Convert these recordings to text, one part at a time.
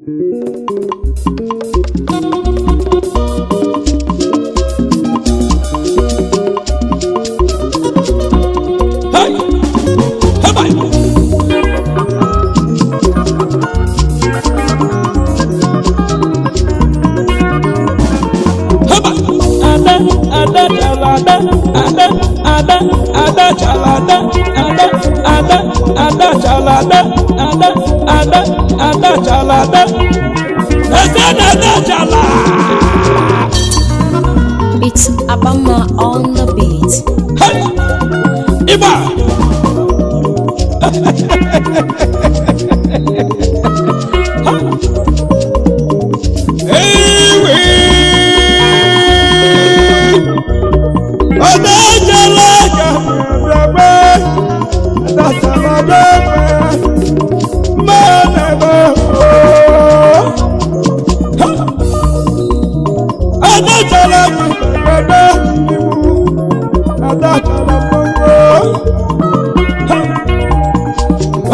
Hey! Hey! Haba! Ada, ada, chala, ada, ada, ada, ada, chala, ada, ada, ada, ada, chala, ada, ada, ada, ada, chala, ada. Eze na ada chala! It's Abama on the beat. Hey! Ịgba! Ewe! Ada chala ka bịa ada chala bịa mma na-ebe ooo. Ha! Ada chala bịa iwu ada chala mmanwụ. Ha!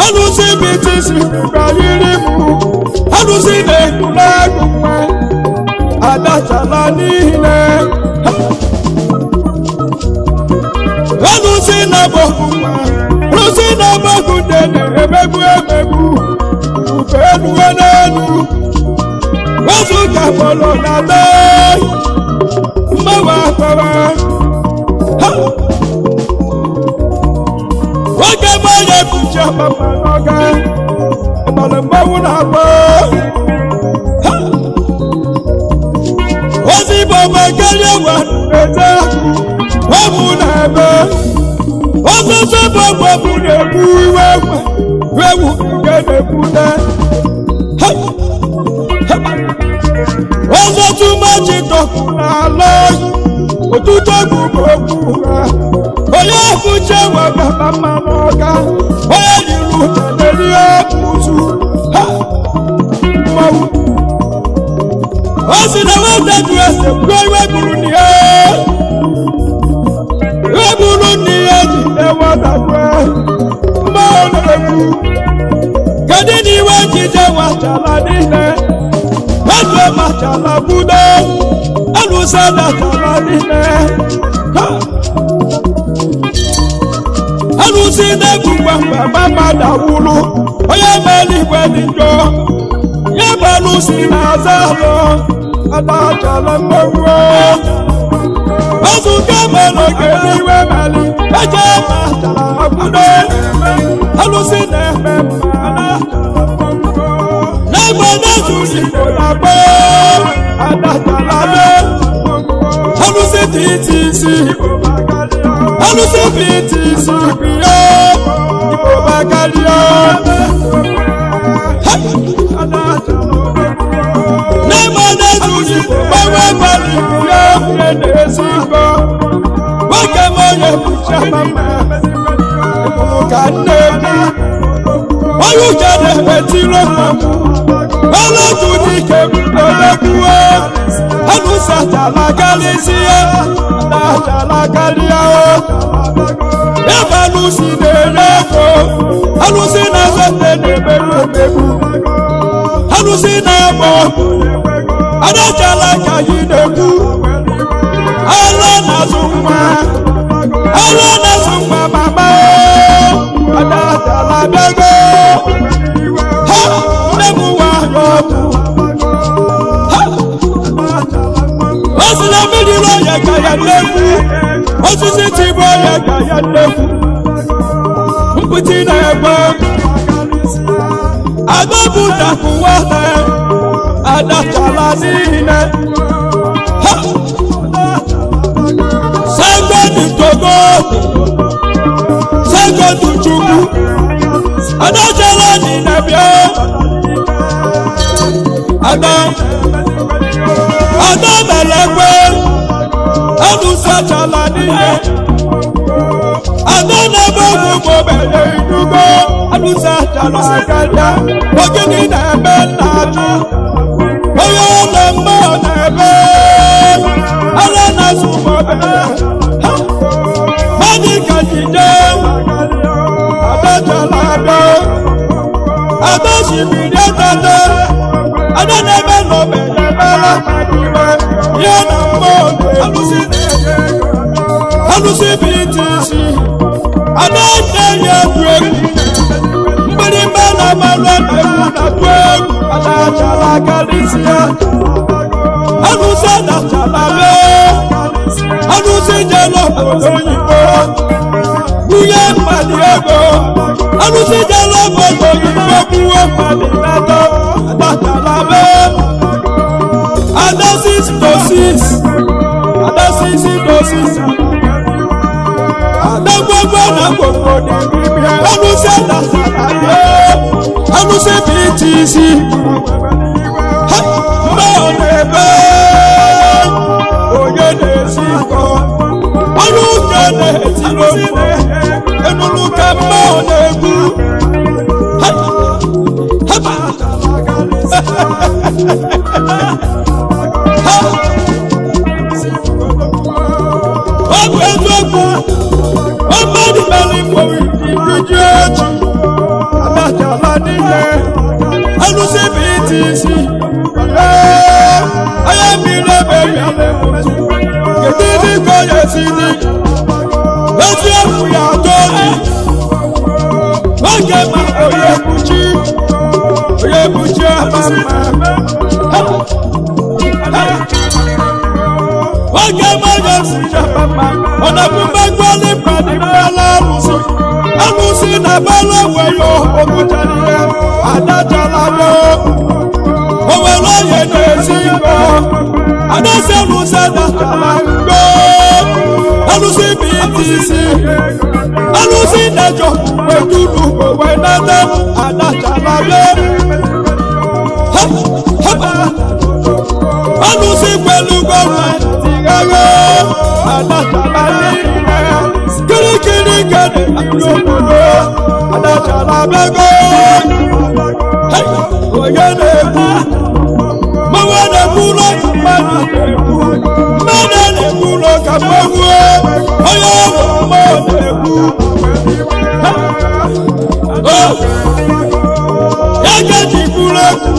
Alụsị BTC bịara mụ, alụsị na-ekwu n'agụ mma, ada chala niile. Ha! Alụsị na-agbọgbu mma, alụsị na-agbọgbu nde na-emegbu emegbu, ufe eluwe n'elu, wezụga kpọrọ na be, mgbanwe akpọrọ. Ha! Nwoke mmanya ekpuchi akpama n'ọga, ịgbara mmanwụ na-agba. Ha! Ozigbo makelie nwa eze ọmụ na-ebe. Ọsọsọ bụ ọgbọ na-egbu iwe egwe, ewu nke na-egbute. Ha! Ha! Ọzọ tụmachi tọkụ n'ala ọtụtụ egwu bụ okwu ha. Onye fụche wegaba mma n'ọga, onye yiri ụda na-eri ọkụzụ. Ha! Mmanwụ. O si na nwata jụ ese kwuo iwe gburu nne ya. Iwe gburu nne ya ji nwata kwuo. Mmanwụ na-ekwu. Kedu na iwe ejije nwachala niile? Ejwe machala budo. Alụsa dachala niile. Ha! Alụsị na-egbu mgbe mmadụ awụrụ. Onye mere igwe dị njọ. Ya bụ alụsị na-aza alụ. Adachala mmanwụ. Ọzụka mere oge n'iwe mali. Eje machala akwụdo. Alụsị na-eme mma. N'egbe na-ezu Igbo na-agba. Adachala be. Alụsị TTC. Alụsị BTC bịa. Igbo bakalịa. N'egbe na-ezu Igbo gbanwe gbalị bịa. Onye na-esi igbo. Nwoke m onye kpuchi ama ka nne m. Onye uche na-etiri mmanwụ. Ọlọ́tún ní kébù lọ́lẹ́kúwọ́. Alùsàjàlá kálísíyá. Àjàlá kálíyá o. Yàtọ̀ alùsì lè kó. Alùsì náà sọ̀tẹ̀ ní mẹ́rù mẹ́rù. Alùsì náà bọ̀. Adájàlá kàyí lẹ́kú. Alọ́ náà sùn wá. Alọ́ náà sùn wá màmá o. Adájàlá dẹ́gbẹ́. Ha! Nne m nwa ọkụ. Ha! O si na mmiri rụọ ya ka ya nnekwu. Osisi tigbuo ya ka ya nnekwu. Mpụtị na-egbe. Adọbụtapụ nwata ya. Adachala niile. Ha! Sẹ́gbẹ́ni Togo. Sẹ́gbẹ́ni Chukwu. Adachala niile bịa. Ada Ada melekwe alụsachala niile. Ada na-ebe ogwu ma obere inugo alụsachala karịa. Ogini na-eme nna ajụ. Onye ụlọ mmụọ na-ebe. Ala na-azụ ma obere. Ha! Mmadụ ka jide. Adachala abịa. Ada shibiri adada. Ya na mmụọ alụsị BTC anaghị enye egwu egwu mgbịrịgba na-amalụ egwu na-atụ egwu adachala karịsịa alụsị adachala mee alụsị jelu obodo oyibo nwunye mmadụ ego alụsị jelu obodo oyibo gbuo mmadụ n'atọ adachala mee ada 6 to 6, ada 6 to 6, ada gbogbo na gbogbo ní alụsị adachala mee alụsị BTC. Ha! Mmụọ na-ebe onye na-esi nkọ ọrụ uche na-etiri okwu enulu ka mmụọ na-egwu. Ha! Haba! Ha! Ọ bụ eziokwu mmadụ mere Igbo iji echi adachala n'ihe alụsị BTC. Ee, anya mmiri ebe ya na-ebutu kedu ndị ka ọ ya esi dị eziokwu ya atọ oyi oge ma onye kpuchi onye kpuchi ama mma. Oge mmadụ si chapa mma ọ na-abụ mgbagwali mmadụ mgbala alụsị alụsị na bala onwe ya oguchara ihe adachala ya o nwere onye na-esi ngọ adasị alụsị adachala ngo alụsị BTC alụsị dajọ wetulu owe nata adachala ya. Ha! Ha! Alụsị pẹ̀lú gọ́ọ̀mẹ̀ntì gẹ́gẹ́ adachala nílẹ̀ kirikiri gẹ̀dẹ̀ lóbodò adachala bẹ́gẹ́ onye na-ekwu mmanwụ na-ekwu ụlọ ka mmadụ na-ekwu mmadụ na-ekwu ụlọ ka mmanwụ onye ọrụ mmụọ na-ekwu. Oh! Ya ga-eji kwuru ekwu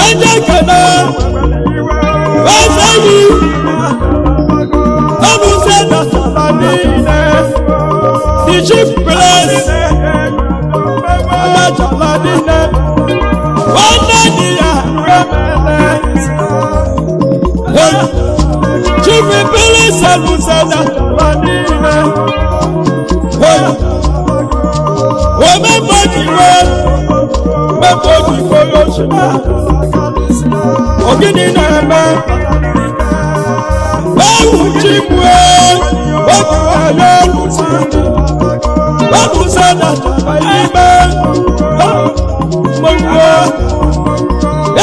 ẹjẹ kẹlẹ ẹsẹ yìí ọdúnṣe dàtàlà nílẹ̀ the chief place dàtàlà nílẹ̀ wọn náà níyà rẹmẹlẹ chief place ọdúnṣe dàtàlà nílẹ̀ omemojìwé mẹ́fọ́jì kò yóò ṣe ogini na-eme ewu chibue oge anya alụsị alụsị na ime mgbe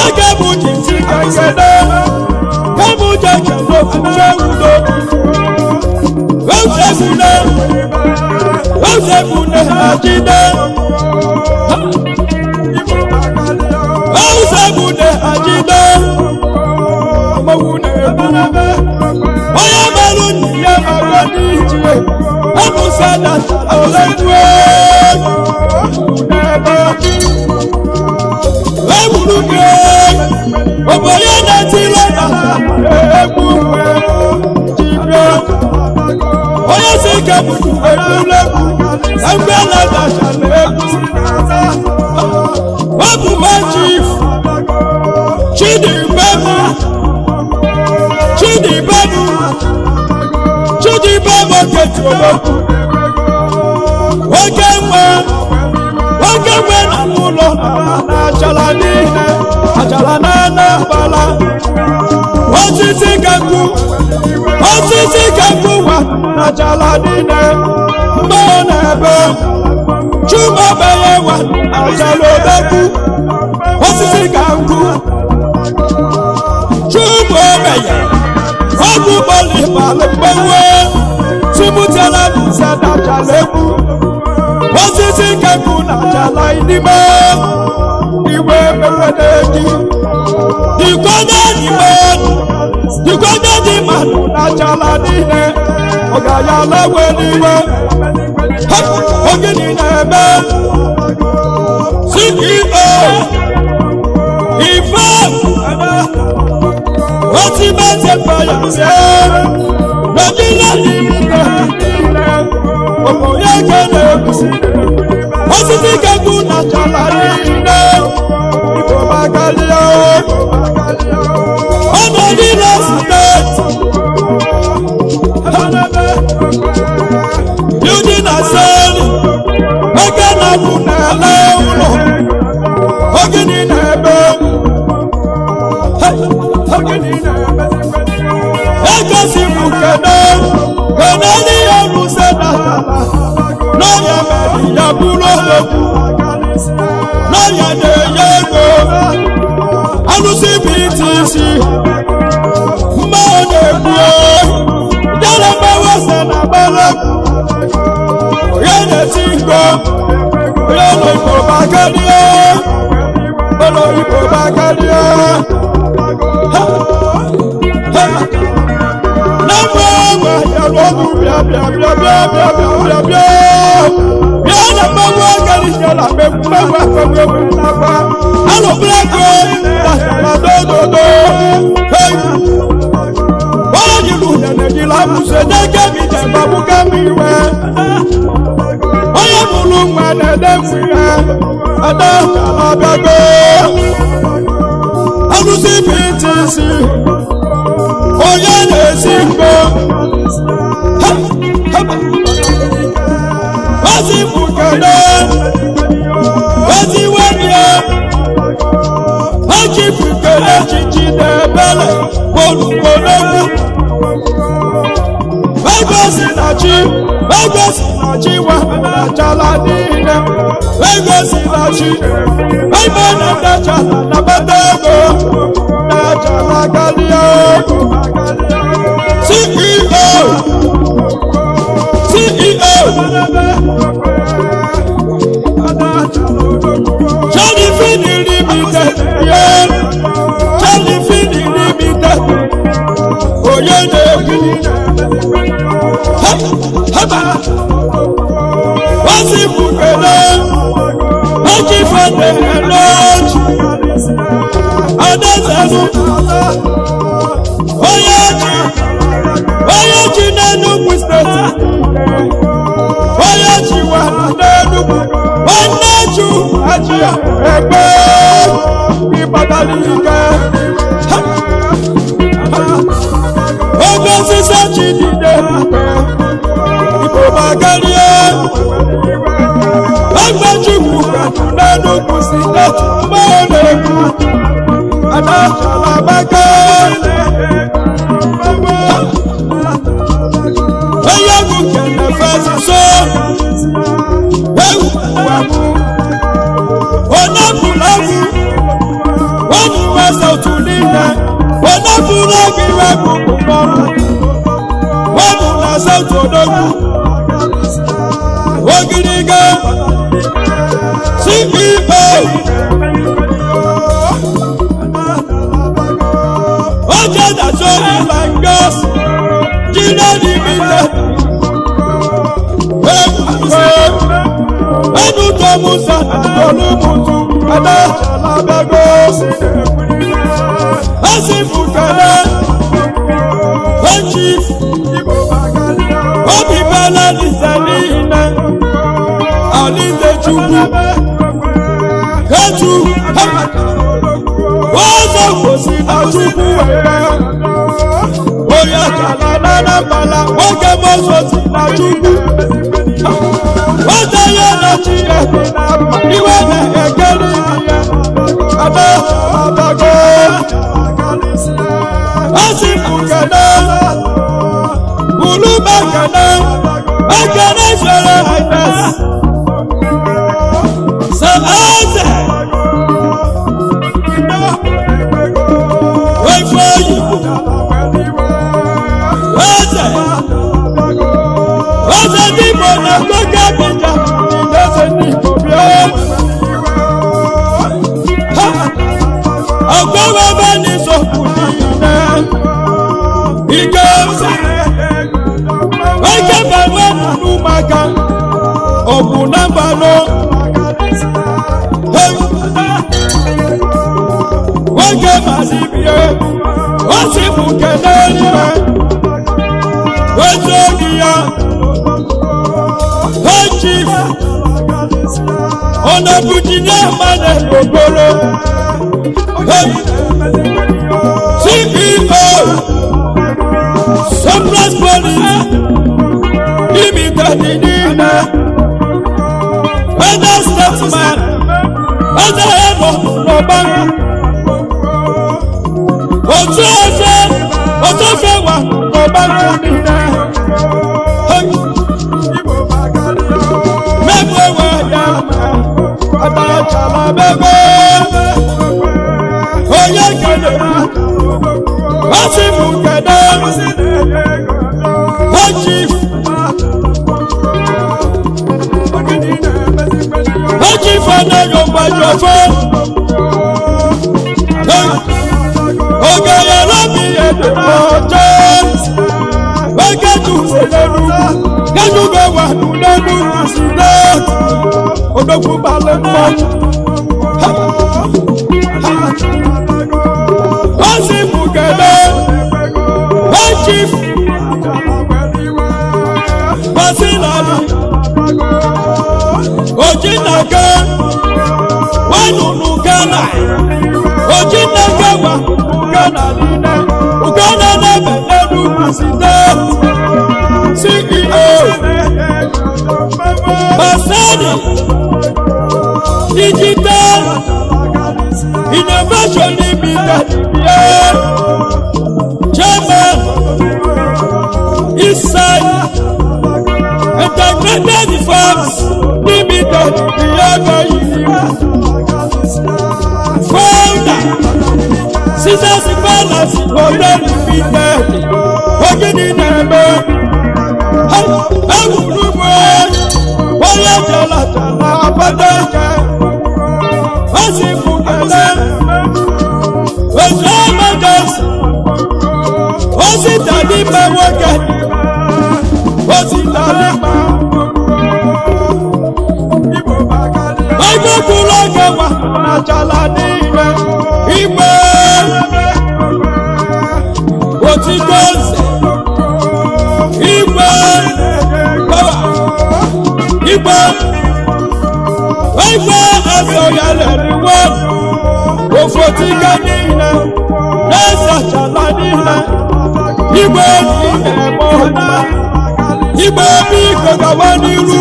ege bụ jisi ka nkene kemụ jeke n'ofufe udo ozebune ozebune ajide ozebune ajide mmanwụ na-ebu onye merụ nne ya mara dị iche alụsị na oletue n'ebe ewuru gị obodo na-etile na egwu jibie onye si ike bụ egwuregwu na mgbe na-adacha na egwu ọ bụ ma chief Chidibemu Chidibemu Chidibemu Okechukwu oke nwe oke nwe na ụlọ na achala n'ihe achala na anabala osisi kakwu osisi kakwu wa na achala niile mgbe ọ na-ebe chumabeye wa achala odekwu osisi ka nkụ chumabeye ọgwụ bọlịbalị mgbanwe tibutela musa na achala egwu osisi kakwu na achala n'ime iwe mewede gị dịkwada n'ime dịkwada dị mmanụ na achala niile ọ ga-ya lawe n'iwe. Ha! Ogini na-eme CEO Ife Ultimate Empire bịa Nigeria Limited. Ọmọ ya kele osisi kegbu na chala niile Igbo makalịa ọnọdụ ile steeti building na sel eke na bụ n'ala ụlọ ogini na-ebe egosi m kene kene n'ihe ruse na n'ọrịa mere ya bụrụ odogwu n'ọrịa na-enye ego alụsị BTC mma ọ na-ekwu jere mgbawa ose na gbara onye na-eti ngo onye ụlọ Igbo bakarịa ụlọ Igbo bakarịa na mgbe ogbe bịara ọgwụ bịa bịa bịa bịa bịa bịa bịa bịa bịa na mmanwụ agarijela megwu megwu nakwa alụbụla ego na dododo hey wọ́n yìí nẹ̀nẹ̀dì lámùsẹ̀ dẹ́gẹ́ mi jẹ̀mbà búkẹ́ mi wẹ́. Onye mụrụ nwa na-ede mfu ya, ada abịago. Alụsị BTC, onye na-esi mgbo. Ozi mkene, ozi webie, oji fukere chichi na-ebele, olugbologwu. Ego si na chi, ego si na chi wa achala niile. Ego si na chi, ebe na ndachala na bata ego, ndachala karịa. CEO, CEO, Charlie Finney Limited, yeah. Charlie Finney Limited, onye na-ekwu. Haba! Wọ́n bukele, ọjì fẹ́lẹ̀ lọ́jì, adẹ́sẹ̀nu, onye ji, onye ji n'Enugu steeti, onye ji wa n'Enugu, nwanne ju ajị ya egbe ịgbadala ike. Oge osisi chi dide Igbo bagarie Agbachukwu kanu n'Enugu steeti mgbe ọ na-ekwu adachala maka onye egwu kene fesiso ewu onye bụrụ egwu onye wesa otu niile onye bụrụ egwu iwe bụ mkpọrọ wọ́n na south odogwu ogiriga ceo oje daso ilangas jide limite ẹnu tó musa tolumutu adalabẹgbẹ ẹsìnfùkẹlẹ chief obi bela nise niile alizechukwu etu ọzọ kwụsị na chukwu were onye chala na anambala nwoke mọzọ si na chukwu nwata ya na chineke na mma iwe na-ekele ya ada abago asị m kene ulu bakene ekene sere highness sir eze efe oyibo eze eze dịbò na gbẹgẹ bìjà eze n'Igbo bịa ọgbẹ́wẹ́bẹ́ ní sọ́kù nílẹ̀ ike ike bàbá nínú maka ọ̀bùn nàmbà lọ nwoke mazi bie Ó sì mú kẹ̀lẹ́ níbẹ̀. Ó tó níyà. Ó chief. Ọ̀nà bùjì ní àmàlẹ̀ ògbóró. CEO. Surplus Police. Limited nílẹ̀. Elder statesman. Elder ẹ̀rọ lọ́gbọ́n. Otu ọjọ́ otu ọjọ́ wà lọ́gbọ́n nílẹ̀. Mẹ́gbẹ́ wà yá ọ̀tá mẹ́gbẹ́. Oyè kẹlẹ̀ ó sì mú kẹlẹ̀ ó jì ó jì fọdẹ yorùbá jọfọ. Ògèyè lóbi èdè ọjọ́. Wẹ́gẹ́dù lẹ́nu gẹ́dùgbẹ́ wà lẹ́nu sílẹ̀. Odòkú balẹ̀ mọ́. Ó sì mú kẹlẹ́. Ó jì Bọ́sílàlì. Òjìnàkẹ́. Wọ́n nùnú kẹ́nà. Òjìnàkẹ́ wà kẹ́nà nílẹ̀. Ugana lẹ́bẹ̀ lẹ́nu sílẹ̀. CEO. Basani. Digital. Innovation Limited. Yeah. Chairman. Eastside. Integrated Farms Limited. Ìyàgbọ́ yìí. Founder. Caesars Palace Hotel Limited. Ogidi na-eme. Ewurugbe. Onye jala jala abada ike. Ó sì fún kẹlẹ́. Oṣù emergency. Ó sì tàbí mẹ́ nwoke. Ó sì tàbí mẹ́. Onye kwuru oge nwa achala n'ime. Igbe. Otito nze. Igbe. Power. Igbe. Igbe azọ ya lere wọ́n. Òfò tí ká nílẹ̀. Lẹ́sàchàlá nílẹ̀. Igbe nílẹ̀ mọ́ náà. Igbe bí kòkà wá nírú.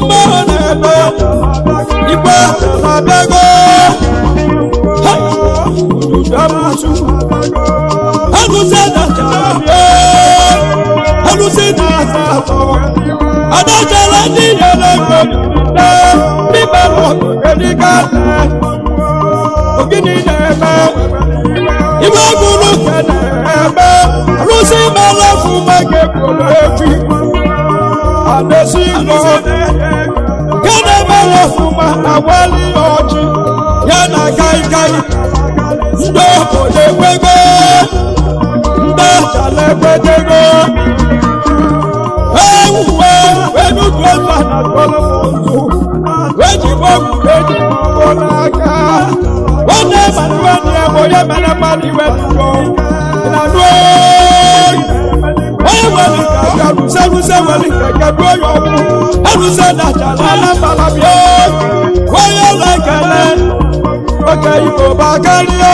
Mbọ́ n'ebe. Igbe abẹ́gọ́. Olùdámọ̀sù. Alùsẹ̀ dàjà bíẹ́. Alùsẹ̀ dàjà tọ̀. Adájọ́lá ní ìyẹlẹ́gbẹ̀ẹ́ nílẹ̀. Bíbẹ̀ lọ kẹ̀lí kálẹ̀. Ògidì n'ẹ̀mẹ́. Ìwé gbúrú kẹ̀lẹ̀ ẹ̀mẹ́. Alùsẹ̀ mẹ́lẹ̀ fún mẹ́kẹ̀ kúrò efi. Àdẹ́sí lọ. Kẹ́lẹ̀ mẹ́lẹ̀ fún ma àwálí ọjì. Yánà káíkáí. Ndị obodo ekwego. Ndị achala ekwetego. Ewuwe enugwu eze na tọrọ nzu. Ejigbo ogwu eji mmanwụ n'aka. Nwanne mmadụ nwanne ya bụ onye mere mmadụ iwe n'ugbo. Ị na-anụ oyi? Onye nwere nke aka ruse ruse nwere nke aka ruo ya ọkụ. Eruse dachala na mbala bịa. Onye na-ekele oke Igbo ba karịa.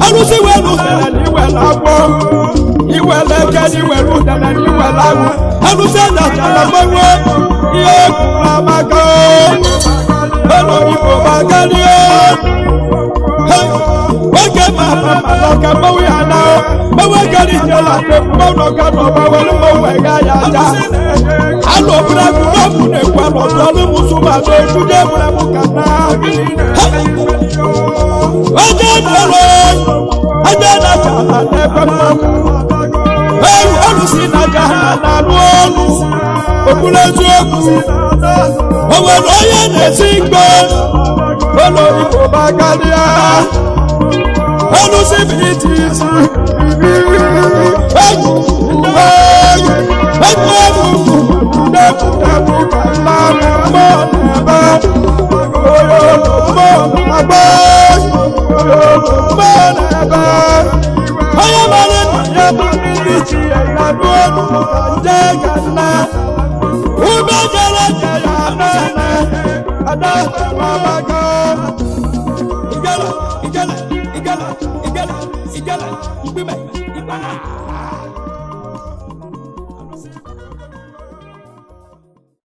Arụsị were udele na iwere agwọ. Iwere eke na iwere udele na iwere agwọ. Arụsị dachala mmanwụ ihe kwuru amaka. Elu Igbo ba karịa. Oge ma ma ma ka mmanwụ ya na mmanwụ ekere ijela mmanwụ nọ ka nọ ma were mmanwụ ega ya aja. Alụ obere agwụ n'ọbụ na-ekwu alụ ọdụ ọlụ mụsụ ma na ejuje egwuregwu ka na. Onye nọrọ onye na-achala n'ebe mmanwụ. Ewu ọlụsị na-aja ha na-alụ ọlụ. Okwuru eziokwu. O nwere onye na-esi mgbe ụlọ Igbo ba karịa. Ọlụsị bụ iti isi. Egwu egwu egwu egwu egwu egwu ka mma mmụọ na-ebe. Oyo mmụọ na-agba. Mgbe na-ebe onye mara nna ya bụ ndị chi ya na n'olu ka nje ga nna ume jere je ya na na ada mabaga. Igala, igala, igala, igala, igala, mgbime, igala.